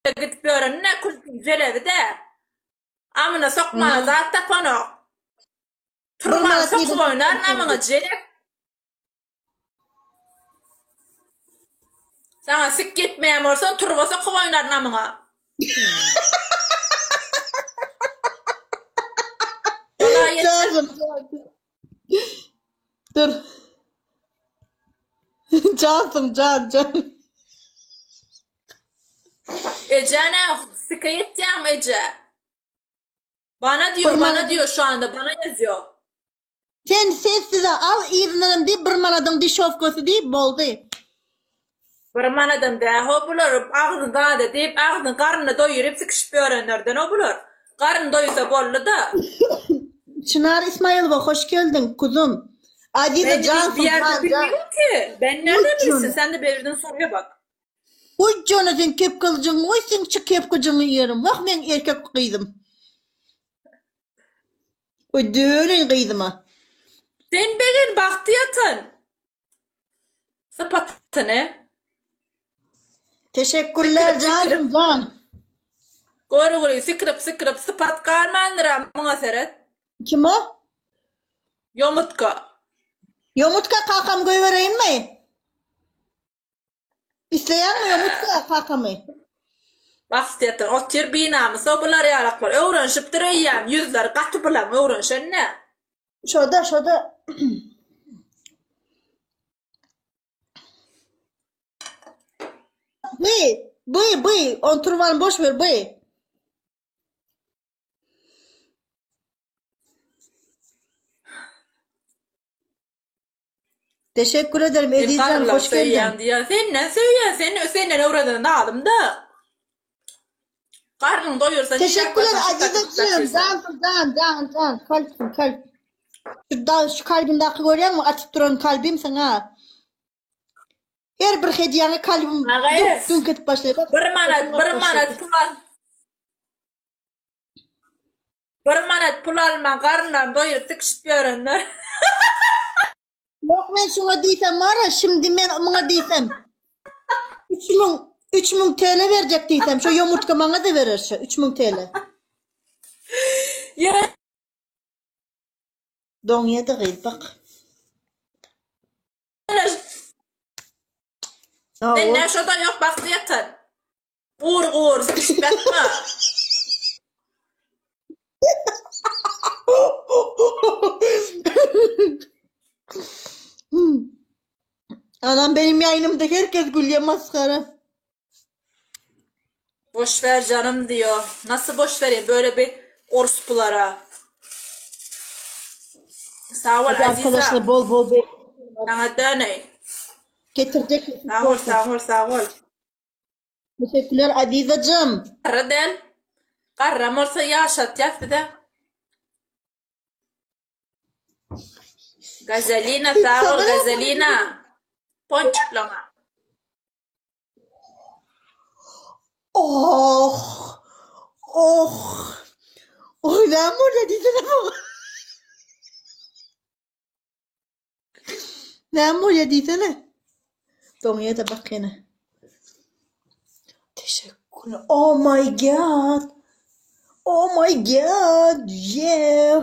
Gidip ýörenine külküň jelebi-dä. Amyna sokmana zat tapanok. Turbany sokup oýnaryn amyňa jelep. Saňa sik ýetmeýän bolsa turba sokup oýnaryn amyňa. Dur. Jansyň jan jan. Eje nä sike ýetýäňmi eje? Bana diýo bana diýo şu anda bana ýazýo. Sen sessize al yzyndanam diý bir manadyň dişowkasy diý boldy. Bir manadam däho bular agzyny zada diýip agzyny garnyny doýuryp sikişip ýörenlerden o bular. Garny doýsa boldy-da. Çynar Ismaýylowa hoş geldiň kuzum. Aziza Ben jansyň hiçbir ýerde jan jan. bilmeýän ki. Ben nerden bilsin sen de beriden soruya bak. Goý jana seň kepkalyjygyňy goý seň şu kepkajygyňy iýerin wah meň erkek gyzym. Goý döneýin gyzyma. Sen begen bagty ýatan sypatyny. Teşekkürler janym jan. Görgüli sikirip sikirip sypat galmandyra muňa seret. Kim o? Ýomutga. Ýomutga kakam goýbereýinmi? Isleýäňmi ýomutga kakamy? Bagt ýatan otyr binamys o bular ýalaklar öwrenşipdir eýýäm ýüzleri gaty bulaň öwrenşenine. Şoda şoda. By by by on turbany boş ver by. Teşekkür ederim Sen Ezizjan garrylar hoş geldiň. söýýän diýýän. Senden söýýän, sen senden öwrenen zadym-da. Garnyň doýursa niräk Teşekkürler barsaň şypa çykyp Azizajym ýatyrsyň. jansyň jan jan jan kalpsyň kalp. Şu da şu kalbimdaki görýäňmi atyp duran kalbim saňa. Her bir hediýäňe kalbim Aga dunk dunk edip başlaýar. Bak Bir manat, başlaýar. bir manat pul al. Bir manat pul alman garynlaryny doýuryp sikişip ýörenler. Ýok men şuňa diýsem bara şimdi men muňa diýsem 3000 3000 TL berjek diýsem şo ýomurtga maňa-da berer şo 3000 TL. Ýa Doňýa-da gyz bak. Mende şo-da ýok bagty ýatan. Gur gur sikişip ýatma. Anam benim ýaýnymda herkes gülýä masgara. Boş ver canım diyor. Nasıl boş vereyim böyle bir orospulara. Sag bol Hadi arkadaşlar Aziza. bol bol be Sana döneý. getirecek. Sag bol sag bol sag bol. Teşekkürler Azizacım. Garry däl. Garram bolsa ýaşatýas bize. Gazelina sag bol Gazelina. Ponçiklaňa. Oh! Oh! Oý näme bolýar diýsene maňa. Näme bolýar diýsene. Doňýa-da bak ýene. Teşekkür. Oh my god. Oh my god. Yeah.